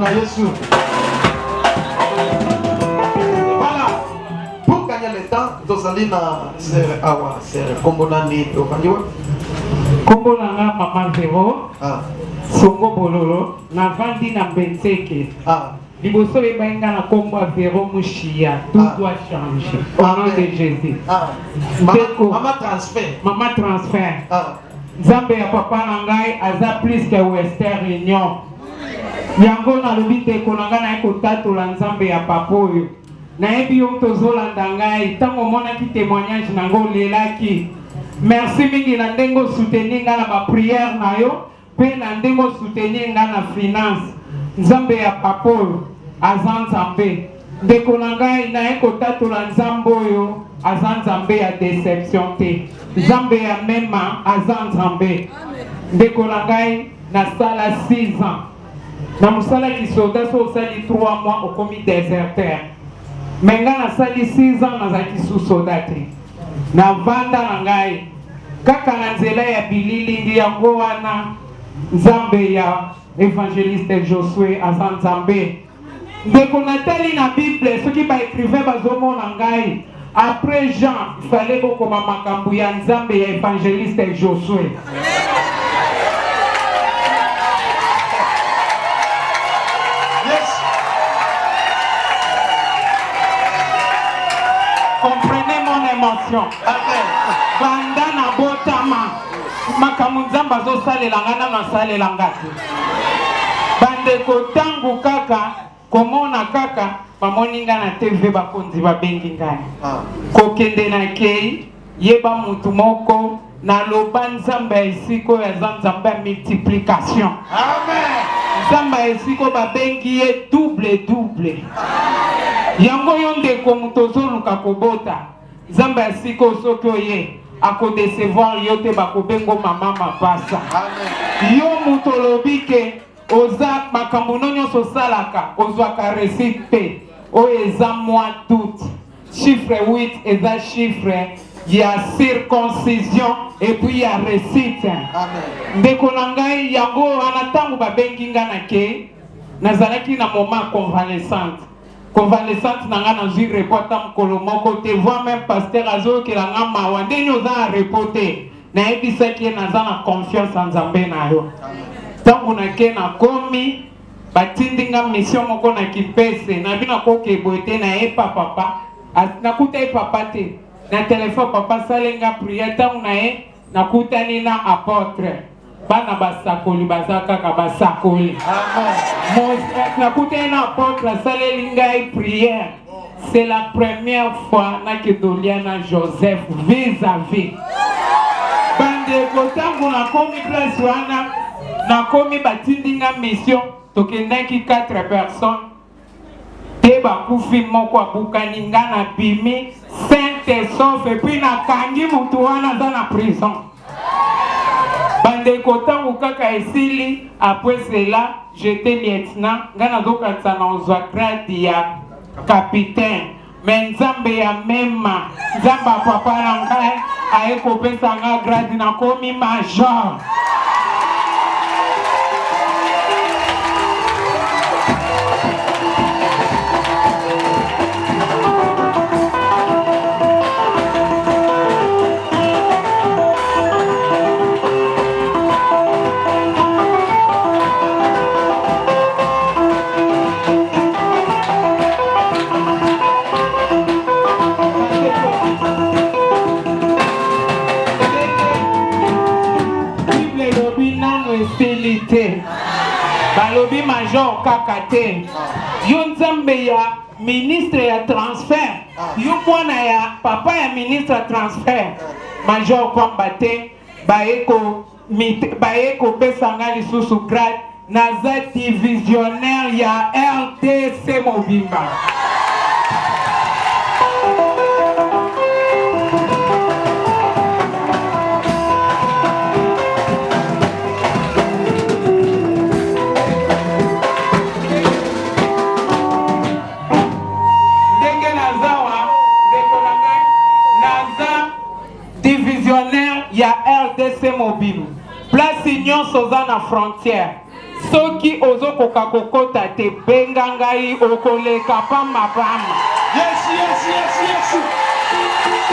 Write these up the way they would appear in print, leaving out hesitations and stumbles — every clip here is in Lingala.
na Yesu. Voilà. Pour gagner le temps, tozali na sœur awa, sœur kombo nani tovandi wapi? Kombo na nga Mama Vero. Ah. Songo Bololo, navandi na Mbenseke. Ah. Liboso oyebaki nga na kombo ya Vero Mushiya, tout Ah. doit changer. Au nom Amen. de Jésus. Ah. Ndeko. Mama, mama transfert. Mama transfert. Ah. Nzambe ya papa na ngai aza plus que Western Union. Yango nalobi ndeko na ngai naye kotatola Nzambe ya papa oyo. Nayebi yo moto ozolanda ngai, ntango omonaki témoignage na ngai olelaki. Merci mingi na ndenge osoutenir ngai na ba prière na yo mpe na ndenge osoutenir ngai na finance. Nzambe ya papa oyo aza Nzambe. Ndeko na ngai naye kotatola Nzambe oyo aza Nzambe ya deception te. Nzambe ya mema aza Nzambe. Ndeko na ngai nasala 6 ans na mosala kisoda, so osali 3 mois okomi deserteur. Me ngai nasali 6 ans nazalaki sous soda te, navanda na ngai kaka na nzela ya bililingi. Yango wana Nzambe ya évangéliste Josué aza Nzambe. Ndeko natali na Bible, soki ba écrivain bazomona ngai après Jean, il fallait bokoma makambo ya Nzambe ya évangéliste Josué. Yes. Comprenez mon émotion. Amen. Banda na botama makambo Nzambe azosalela ngai nano asalela nga te. Bandeko, ntango kaka komona kaka bamoni ngai na TV, bakonzi babengi ngai. Ah. Kokende na kei yeba mutu moko naloba Nzambe ya esika oyo aza Nzambe ya multiplication. Amen. Nzambe ya esika oyo babengi ye double double. Yango yo ndeko moto ozoluka kobota, Nzambe ya sika oyo soki oye akodecevoir yo te, bakobengo mama mapasa. Amen. Yo moto olobi ke oza makambo no nyonso osalaka ozwaka réussite te, oyo eza mois d'août, chiffre 8 eza chiffre ya circoncision et puis ya réussite. Amen. Ndeko na ngai, yango wana ntango babengi nga na ke nazalaki na moment convalescente. Convalescente na nga nazwi repos ata mokolo moko te, voire même pasteur azoyokela nga mawa ndenge oza na repos te. Nayebisaki ye naza na confiance ya Nzambe na yo. Ntango nake nakomi, batindi nga mission moko na Kimpese, nabi nakoke boye te, nayepa papa, nakuta ye papa te na telefone, papa asali nga prière. Ntango na ye nakutani na apôtre, bana basakoli baza kaka basakoli. Nakutani na apôtre, asaleli ngai prière. C'est la première fois nakedolia na Joseph vis-à-vis. Bandeko, ntango nakomi place wana, nakomi batindi nga mission, tokendaki 4 personnes te, bakufi moko abukani, nga nabimi saint et sauf, et puis nakangi mutu wana aza na prison. Bandeko, ntango kaka esili, après cela j'étais lieutenant, nga nazokanisa na ozwa grade ya capitaine, me Nzambe ya mema, Nzambe ya papa na ngai aye kopesa nga grade, nakomi major. Bible elobi nano esili te, balobi major kaka te. Yo Nzambe ya ministre ya transfert, yo mwana ya papa ya ministre ya transfert, major pamba te, baye kopesa nga lisusu grade, naza divisionnaire ya RDC mobimba. Ndenge naza wa ndeko na ngai, naza divisionnaire ya RDC mobimba. Place nyonso oza na frontière, Soki ozokoka kokota te, benga ngai, okoleka pamba pamba. Yes, yes, yes, yes.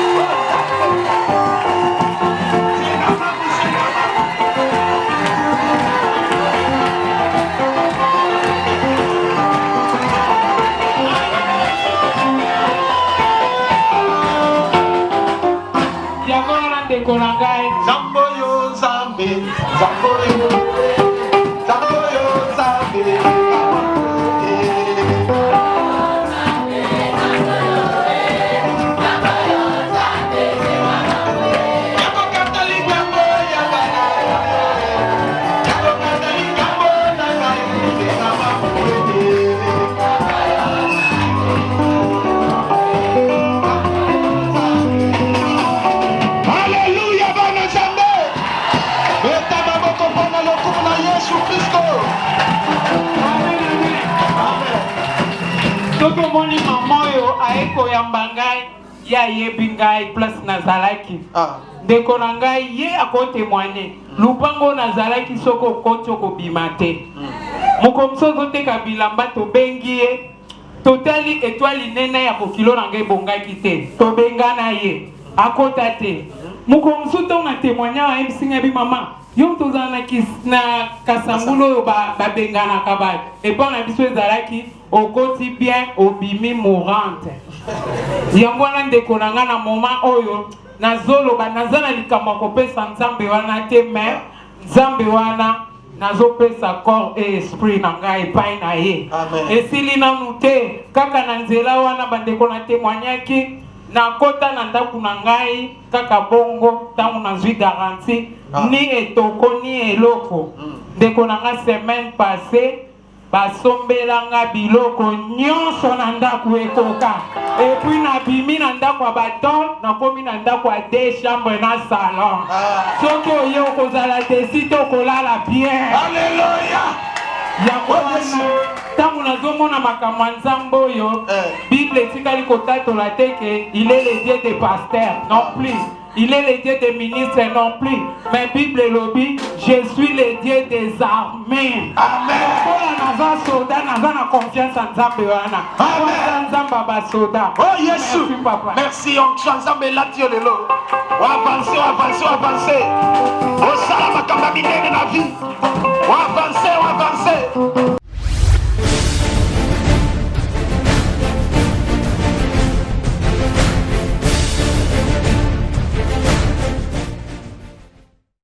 Yango wana ndeko na ngai. Nzambe oyo Nzambe, Nzambe oyo, Nzambe oyo Nzambe. Alléluia, bana Nzambe. Beta maboko mpona lokumu na Yesu Kristo. Amen, amen. Amen. Soki omoni mama oyo aye koyamba ngai, ye ayebi ngai place nazalaki. Ah. Ndeko na ngai ye akotemoigne lupango nazalaki, soki okoti okobima te. Moko mosusu ozoteka bilamba, tobengi ye, totali etoile nene ya bokilo na ngai ebongaki te, tobengana ye, akota te. Moko mosusu ntongo na témoignage ayebisi ngai bi mama yo tozala na, na kasangulu oyo babenganaka bato epai na biso ezalaki okoti bien obimi mourante. Yango wana ndeko na ngai, na moment oyo nazoloba, naza na likambo ya kopesa Nzambe wana te, mais Nzambe wana nazopesa corps et esprit na ngai epai na ye. Amen. Esili nanu te, kaka na nzela wana bandeko na témoignaki, nakota na ndako na ngai kaka bongo ntango nazwi garantie. Ah. Ni etoko ni eloko. Ndeko na nga, semaine passée basombelanga biloko nyonso na ndako ekoka, et puis nabimi na ndako ya baton, nakomi na ndako ya deux chambre na salon. Ah. Soki oye okozala déçu te, okolala bien. Alléluia. Yango Oh, wana Yesu. ntango nazomona makambo ya Nzambe oyo, Eh. Bible etikali kotatola te ke il est le Dieu des pasteurs non plus, il est le Dieu des ministres non plus, mais Bible elobi: je suis le Dieu des armées. Amen. Lokola naza soda, naza na confiance ya Nzambe wana. Amen. Aza Nzambe ya basoda. Oh Yesu. Merci, papa. Merci, onction Nzambe elati yo lelo. Oavance, oavance, oavance. Osala makambo ya minene na vie. Oavance, oavance.